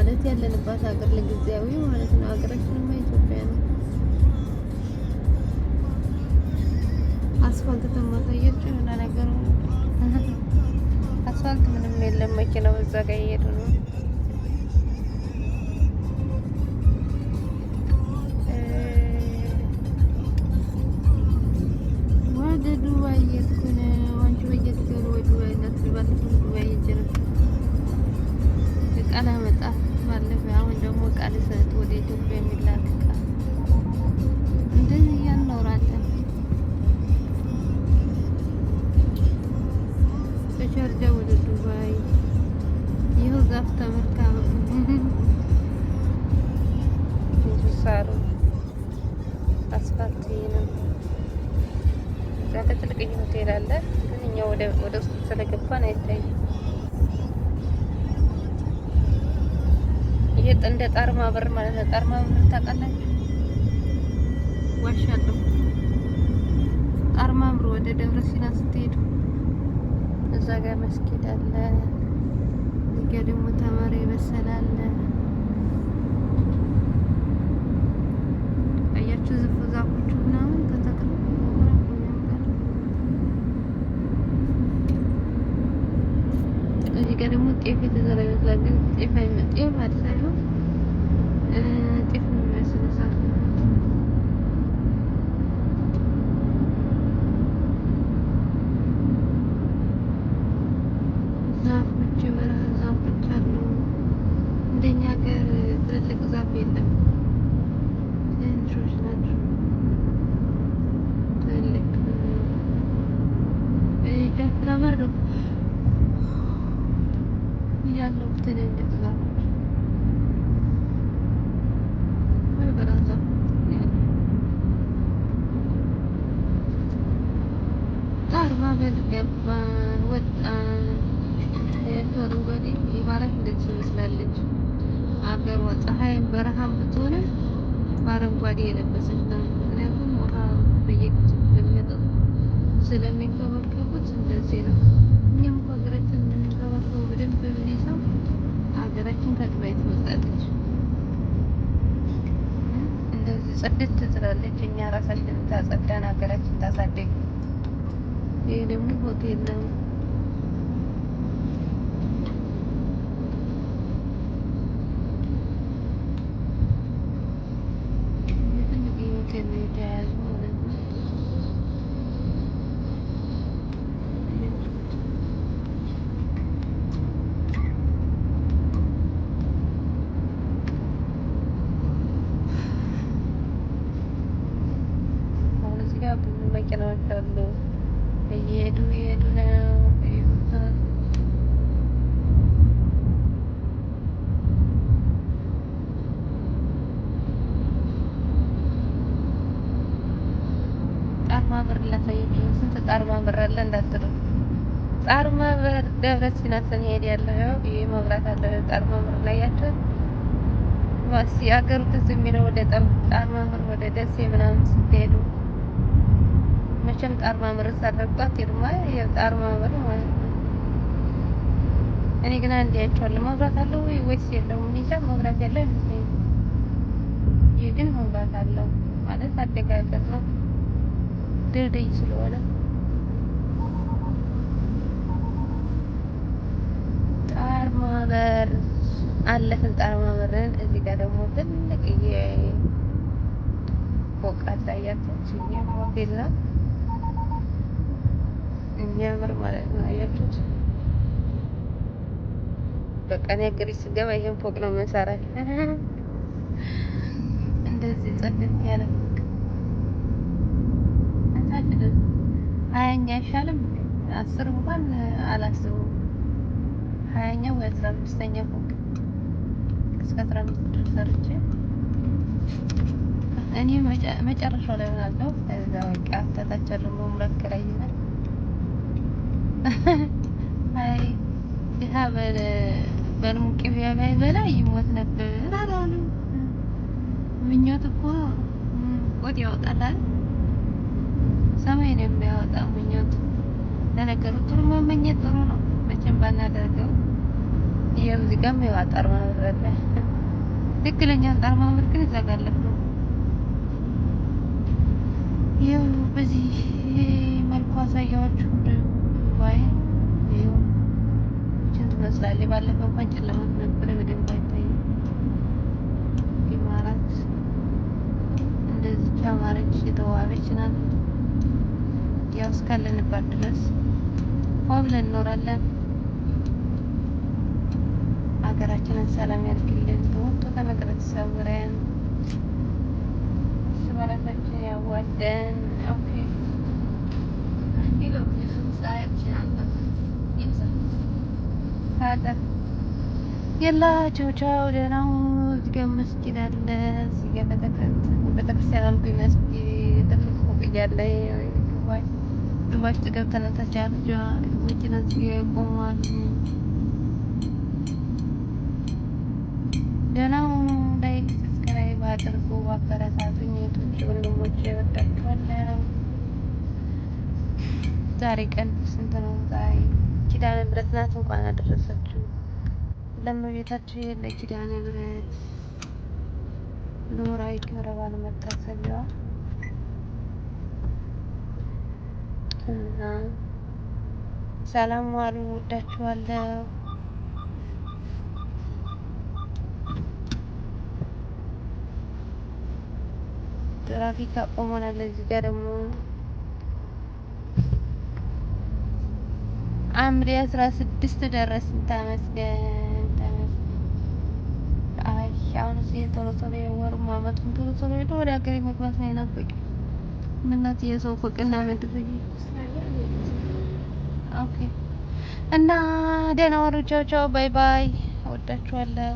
ማለት ያለንባት ሀገር ለጊዜያዊ ማለት ነው። ሀገራችንማ ኢትዮጵያ ነው። አስፋልት ተማሳያችሁ የሆነ ነገር አስፋልት ምንም የለም። መኪናው እዛ ጋር እየሄዱ ነው። ወደ ዱባይ እየሄድኩ ነው። አንቺ በየጊዜው ነው ወደ ዱባይ እንዳትል። ባለፈው ዱባይ ሄጄ ነበር እቃ ላመጣ ባለፈው። አሁን ደግሞ እቃ ልሰጥ ወደ ኢትዮጵያ የሚላክ እቃ እንደዚህ እያኖራለን። ከሻርጃ ወደ ዱባይ ይኸው ዛፍ ተመርካ ሳሩ አስፋልት ነው። እዛ ጋር ትልቅ ሆቴል አለ፣ ግን እኛ ወደ ውስጥ ስለገባን አይታይም። ይሄ እንደ ጣርማ በር ማለት ነው። ጣርማ በር ታውቃላችሁ? ዋሻ አለው። ጣርማ በር ወደ ደብረ ሲና ስትሄዱ እዛ ጋር መስጊድ አለ። እዚህ ጋር ደግሞ ተማሪ የበሰለ አለ። አያችሁ ዛፎቹ ምናምን ተተክለው ያምራል። እዚህ ጋር ደግሞ ጤፍ የተዘራ ይመስላል፣ ግን ጤፍ ጤፍ ሳይሆን ጤፍ የሚመስል ዛፍ ነው። ዛፎች የበረሃ ዛፎች አሉ። እንደኛ ሀገር ትልልቅ ዛፍ የለም፣ ትንሾች ናቸው። ትልልቅ ተምር ነው ያለው ትልልቅ ዛፎች የበረሃ ዛፍ ያለው። ጣርማ በር ገባን ወጣን። አረንጓዴ ኢማራት እንደዚህ ትመስላለች ሀገሯ። ፀሐይም በረሃም ብትሆንም በአረንጓዴ የለበሰች ነው። ምክንያቱም ውሃ በየጊዜው ስለሚያጠጡ ስለሚንከባከቡት እንደዚህ ነው። እኛም እኮ ሀገራችን የምንንከባከበው በደንብ ብንይዘው ሀገራችን ከዱባይ ትወጣለች። እንደዚህ ጽድት ትላለች። እኛ ራሳችንን ታጸዳን ሀገራችን ታሳደግ። ይህ ደግሞ ሆቴል ነው። ትልቅ ሆቴል ነው የተያያዙ ማለት ነው። አሁን እዚህ ጋር ብዙ መኪናዎች አሉ። እየሄዱ እየሄዱ ነው። ጣርማ በር ላሳያችሁ። ስንት ጣርማ በር አለ እንዳትሉ። ጣርማ በር ደብረ ሲና ስንሄድ ያለው ይሄ መብራት አለ። ጣርማ በር ላይ ያቸው ማሲ አገሩ ትዝ የሚለው ወደ ጣርማ በር ወደ ደሴ ምናምን ስትሄዱ መቼም ጣርማ በር ሳትረግጡ አትሄዱም። ጣርማ በር ማለት ነው። እኔ ግን አንዴ አይቼዋለሁ። መብራት አለው ወይ ወይስ የለውም? እኔ እንጃ። መብራት ያለው አይመስለኝም። ይህ ግን መብራት አለው ማለት አደጋገር ነው፣ ድልድይ ስለሆነ። ጣርማ በር አለፍን። ጣርማ በርን እዚህ ጋር ደግሞ ትልቅ ፎቅ አለ። አያችሁት? ሆቴል ነው የሚያምር ማለት ነው። አያችሁት? በቃ እኔ ሀገሬ ስገባ ይሄን ፎቅ ነው የምንሰራው። እንደዚህ ጽድት ያለ ፎቅ 20ኛ አይሻልም? 10 እንኳን አላስበውም። 20ኛ ወይ 15ኛ ፎቅ እስከ 15 ድረስ ሰርቼ እኔ መጨረሻው ላይ ሆናለሁ። ከዛ በቃ ታች ያለው መሙላት ከራይናል። አይ ድሀ በልሙ ቅቤ ባይበላ ይሞት ነበር አላሉ። ምኞት እኮ ቆጥ ያወጣላል፣ ሰማይ ነው የሚያወጣው ምኞት። ለነገሩ ጥሩ መመኘት ጥሩ ነው መቼም ባናደርገው። ይኸው እዚህ ጋርም ይኸው ጣርማ በር አለ። ትክክለኛውን ጣርማ በር ግን እዛ ጋር አለፍ ነው። ይኸው በዚህ መልኩ አሳያችሁ ዱባይ። ይኸው ይችን ትመስላለች። ባለፈው እንኳን ጨለማ ነበረ፣ በደንብ አይታይም። ኢማራት እንደዚች ያማረች የተዋበች ናት። ያው እስካለንባት ድረስ ሆ ብለን እንኖራለን። ሀገራችንን ሰላም ያድርግልን፣ ወጥቶ ከመቅረት ይሰውረን፣ እርስ በራሳችን ያዋደን። Okay. هذا يلا ቻው ቻው፣ ደህና ሁኑ። እዚህ ጋር መስጊድ አለ። እዚህ ጋር ቤተክርስቲያን አልኩኝ፣ መስጊድ ትልቅ ፎቅ እያለ ዱባይ ዱባይ ውስጥ ገብተን ተቻርጃ መኪና እዚህ ጋር ይቆማሉ። ደህና ሁኑ። Like subscribe አድርጉ፣ አበረታቱኝ። እህቶቼ ወንድሞቼ፣ እወዳችኋለሁ። ዛሬ ቀን ስንት ነው? ዛሬ ኪዳነ ምሕረት ናት። እንኳን አደረሳችሁ ለእመቤታችን ለኪዳነ ምሕረት ለወርኃዊ ክብረ በዓል መታሰቢያዋ እና ሰላም ዋሉ። እወዳችኋለሁ። ትራፊክ አቆመናል። እዚህ ጋር ደግሞ ሐምሌ 16 ደረስን። ተመስገን ተመስገን። አይ አሁን እዚህ ቶሎ ቶሎ የወሩም አመቱም ቶሎ ቶሎ ሄዶ ወደ ሀገሬ መግባት ነው የናፈቀኝ። ምናት የሰው ፍቅርና ምድር። Okay እና ደህና ዋሉ። ቻው ቻው፣ bye bye። እወዳችኋለሁ።